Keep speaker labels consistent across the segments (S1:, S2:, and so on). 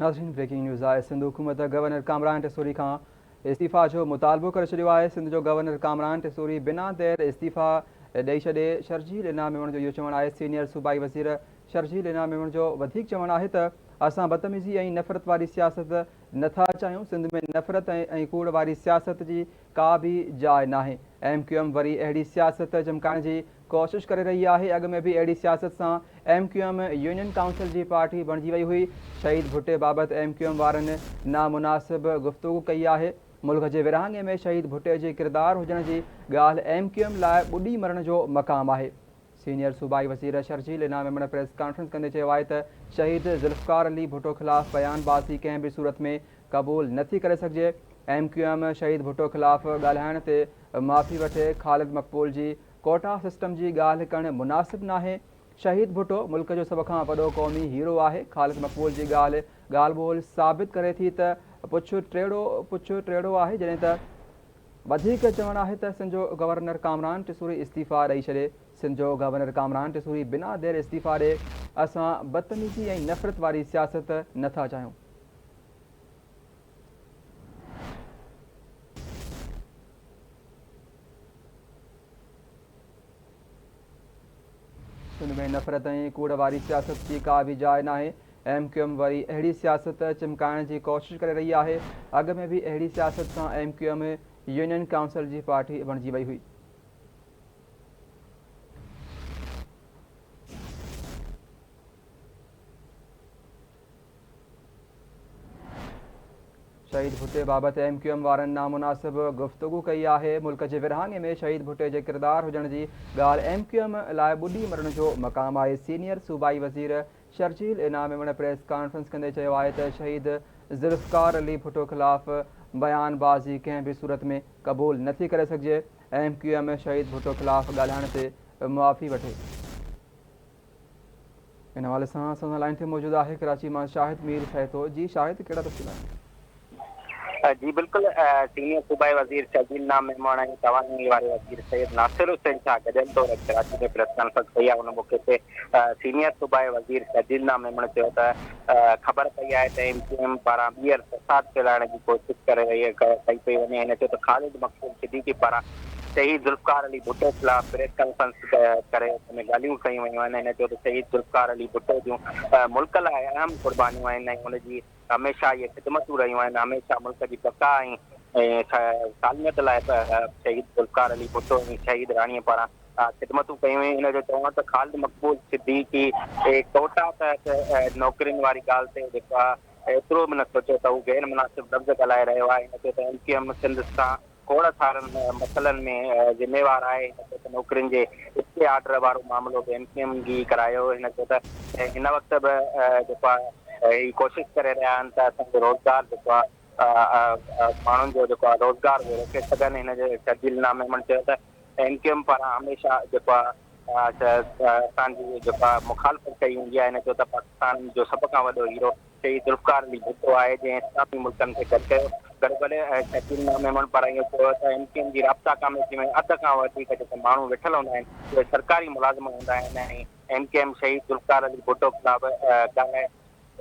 S1: ناظرين breaking news آهي سنڌ حڪومت گورنر ڪامران ٽيسوري کان استعيفا جو مطالبو ڪري ڇڏيو آهي سنڌ جو گورنر ڪامران ٽيسوري بنا دير استعيفا ڏئي ڇڏي شرجيل انعام ميمڻ جو اهو چوڻ آهي سينيئر صوبائي وزير شرجيل انعام ميمڻ جو وڌيڪ چوڻ آهي ته اسان بدتميزي ۽ نفرت واري سياست نٿا چاهيون سنڌ ۾ نفرت ۽ ڪوڙ واري سياست جي ڪا به جاء ناهي ايم ڪيو ايم وري اهڙي سياست چمڪائڻ جي ڪوشش ڪري رهي آهي، اڳ ۾ به اهڙي سياست سان M Q M union council جي پارٽي بڻجي وئي هئي، شهيد ڀٽي بابت ايم ڪيو ايم وارن نامناسب گفتگو ڪئي آهي، ملڪ جي ورهاڱي ۾ شهيد ڀٽي جي ڪردار هجڻ جي ڳالهه ايم ڪيو ايم لاء ٻڏي مرڻ جو مقام آهي. سينيئر صوبائي وزير شرجيل انعام ميمڻ پريس ڪانفرنس ڪندي چيو آهي ته شهيد ذوالفقار علي ڀٽو خلاف بيان بازي ڪنهن به صورت ۾ قبول نه ٿي ڪري سگهجي، ايم ڪيو ايم شهيد ڀٽو خلاف ڳالهائڻ تي معافي وٺي، خالد مقبول جي ڪوٽا سسٽم جي ڳالهه ڪرڻ مناسب ناهي، شهيد ڀٽو ملڪ جو سڀ کان وڏو قومي هيرو آهي، خالد مقبول جي ڳالهه ڳالهه ٻولهه ثابت ڪري ٿي ته پڇ ٽيڙو پڇ ٽيڙو آهي، جڏهن ته وڌيڪ چوڻ آهي ته سنڌ جو گورنر ڪامران ٽيسوري استعيفيٰ ڏئي ڇڏي، سنڌ جو گورنر ڪامران ٽيسوري بنا دير استعيفيٰ ڏي، اسان بدتميزي ۽ نفرت واري سياست نٿا چاهيون. سنڌ ۾ نفرت ۽ ڪوڙ واري سياست جي ڪا به جاء ناهي، ايم ڪيو ايم وري اهڙي سياست چمڪائڻ جي ڪوشش ڪري رهي آهي، اڳ ۾ به اهڙي سياست سان M Q M union council جي پارٽي بڻجي وئي هئي. شهيد ڀٽي بابت ايم ڪيو ايم وارن نامناسب گفتگو ڪئي آهي، ملڪ جي ورهاڱي ۾ شهيد ڀٽي جي ڪردار هجڻ جي ڳالهه ايم ڪيو ايم لاء ٻڏي مرڻ جو مقام آهي، سينيئر صوبائي وزير شرجيل انعام ميمڻ پريس ڪانفرنس ڪندي چيو آهي ته شهيد ذوالفقار علي ڀٽو خلاف بيان بازي ڪنهن به صورت ۾ قبول نٿي ڪري سگهجي، ايم ڪيو ايم شهيد ڀٽو خلاف ڳالهائڻ تي معافي وٺي. ان حوالي سان اسان سان لائين تي موجود آهي ڪراچي مان شاهد مير سهتو جي شاهد ڪهڙا تفصيل آهن.
S2: جي بلڪل سينيئر صوبائي وزير شرجيل نام ميمڻ ۽ توانائي واري وزير سيد ناصر حسين شاهه گڏيل طور اڄ ڪراچي ۾ پريس ڪانفرنس ڪئي آهي ان موقعي تي سينيئر صوبائي وزير شرجيل نام ميمڻ چيو ته خبر پئي آهي ته ايم ڪيو ايم پاران ٻيهر فساد ڦهلائڻ جي ڪوشش ڪري رهي ڪئي پئي وڃي هن چيو ته خالد مقبول صديقي پاران شهيد ذوالفقار علي ڀٽو خلاف پريس ڪانفرنس ڪري ان ۾ ڳالهيون ڪيون ويون آهن. هن چيو ته شهيد ذوالفقار علي ڀٽو جون ملڪ لاء اهم قربانيون آهن ۽ ان جي هميشه اهي خدمتون رهيون آهن، هميشه ملڪ جي بقا ۽ سالميت لاء شهيد ذوالفقار علي ڀٽو ۽ شهيد راڻيء پاران خدمتون ڪيون ويون. هن جو چوڻ هو ته خالد مقبول صديقي ڪوٽا تحت نوڪرين واري ڳالهه تي جيڪو آهي ايترو به نه سوچيو ته هو غير مناسب لفظ ڳالهائي رهيو آهي. هن چيو ته ايم ڪيو ايم سنڌ سان کوڙ سارن مسئلن ۾ ذميوار آهي، هن چيو ته نوڪرين جي اسٽي آرڊر وارو معاملو به ايم ڪيو ايم ئي ڪرايو، هن چيو ته هن وقت به جيڪو آهي هي ڪوشش ڪري رهيا آهن ته اسان جو روزگار جيڪو آهي ماڻهن جو جيڪو آهي روزگار اهو روڪي سگهن، هن جي شرجيل انعام ميمڻ چيو ته ايم ڪيو ايم پاران هميشه جيڪو آهي اسان جي جيڪو آهي مخالفت ڪئي ويندي آهي، هن چيو ته پاڪستان جو سڀ کان وڏو هيرو شهيد ذوالفقار علي ڀٽو آهي جنهن اسلامي ملڪن کي گڏ ڪيو. گڏوگڏ شرجيل انعام ميمڻ پاران اهو چيو ويو ته ايم ڪيو ايم جي رابطا ڪاميٽي ۾ اڌ کان وڌيڪ جيڪي ماڻهو ويٺل هوندا آهن اهي سرڪاري ملازم هوندا آهن ۽ ايم ڪيو ايم شهيد ذوالفقار علي ڀٽو خلاف ڳالهائي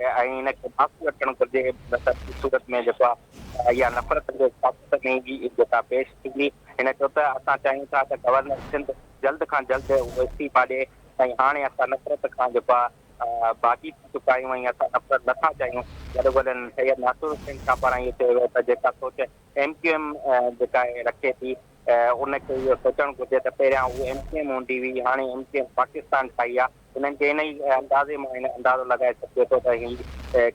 S2: ۽ ان کي معافي وٺڻ گهرجي نه ته ٻي صورت ۾ جيڪو آهي اها نفرت انگيز سياست ۾ ئي جيڪا پيش ٿيندي. هن چيو ته اسان چاهيون ٿا ته گورنر سنڌ جلد کان جلد اهو استعيفا ڏي ۽ هاڻي اسان نفرت کان جيڪو آهي باغي ٿي چڪا آهيون ۽ اسان نفرت نه ٿا چاهيون. گڏوگڏ سيد ناصر حسين شاهه پاران اهو چيو ويو ته جيڪا سوچ ايم ڪيو ايم جيڪا رکي ٿي ان کي اهو سوچڻ گهرجي ته پهريان هو ايم ڪيو ايم هوندي هئي هاڻي ايم ڪيو ايم پاڪستان ٺاهي آهي. انهن جي انهي اندازي مان هن اندازو لڳائي سگهجي ٿو ته هي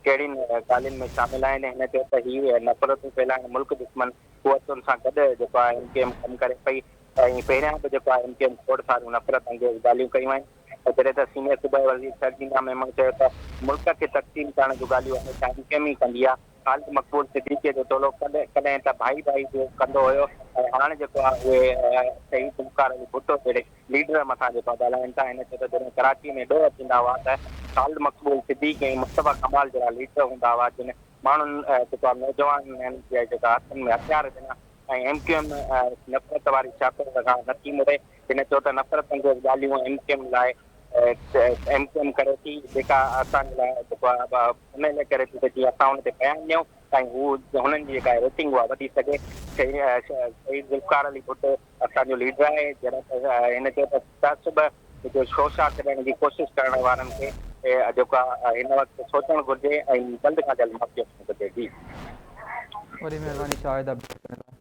S2: ڪهڙين ڳالهين ۾ شامل آهن. هن چيو ته هي نفرتون ڦهلائڻ ملڪ دشمن قوتن سان گڏ جيڪو آهي ايم ڪيو ايم ڪم ڪري پئي ۽ پهريان به جيڪو آهي ايم ڪيو ايم کوڙ ساريون نفرت انگيز ڳالهيون ڪيون آهن. جڏهن ته سينيئر صوبائي وزير شرجينا ميمڻ چيو ته ملڪ کي تقسيم ڪرڻ جون ڳالهيون هميشه ايم ڪيو ايم ئي ڪندي آهي، خالد مقبول صديقي جو ٽولو ڪڏهن ته ڀائي ڀائي جو ڪندو هيو ۽ هاڻ جيڪو آهي اهي شهيد ذوالفقار علي ڀٽو جهڙي ليڊر مٿان جيڪو آهي ڳالهائين ٿا. هن چيو ته جڏهن ڪراچي ۾ ڏوهه ٿيندا هئا ته خالد مقبول صديقي ۽ مصطفيٰ ڪمال جهڙا ليڊر هوندا هئا جن ماڻهن جيڪو آهي نوجوانن جي جيڪا هٿن ۾ هٿيار ڏنا ۽ ايم ڪيو ايم نفرت واري سياست کان نٿي مڙي. هن چيو ته نفرت انگيز ڳالهيون ايم ڪيو ايم لاء ايم ڪيو ايم ڪري ٿي جيڪا اسان جي لاء جيڪو آهي ان لاء ڪري ٿي ته جيئن اسان ان تي بيان ڏيون ۽ هو هنن جي جيڪا ريٽنگ اها وڌي سگهي. شهيد ذوالفقار علي ڀٽو اسان جو ليڊر آهي جڏهن ته هن چيو ته تعصب جو شوشا ڇڏڻ جي ڪوشش ڪرڻ وارن کي جيڪو آهي هن وقت سوچڻ گهرجي ۽ جلد کان جلد معافي وٺڻ گهرجي. جي.
S1: وڏي مهرباني شاهد اپڊيٽ ڪرڻ لاء.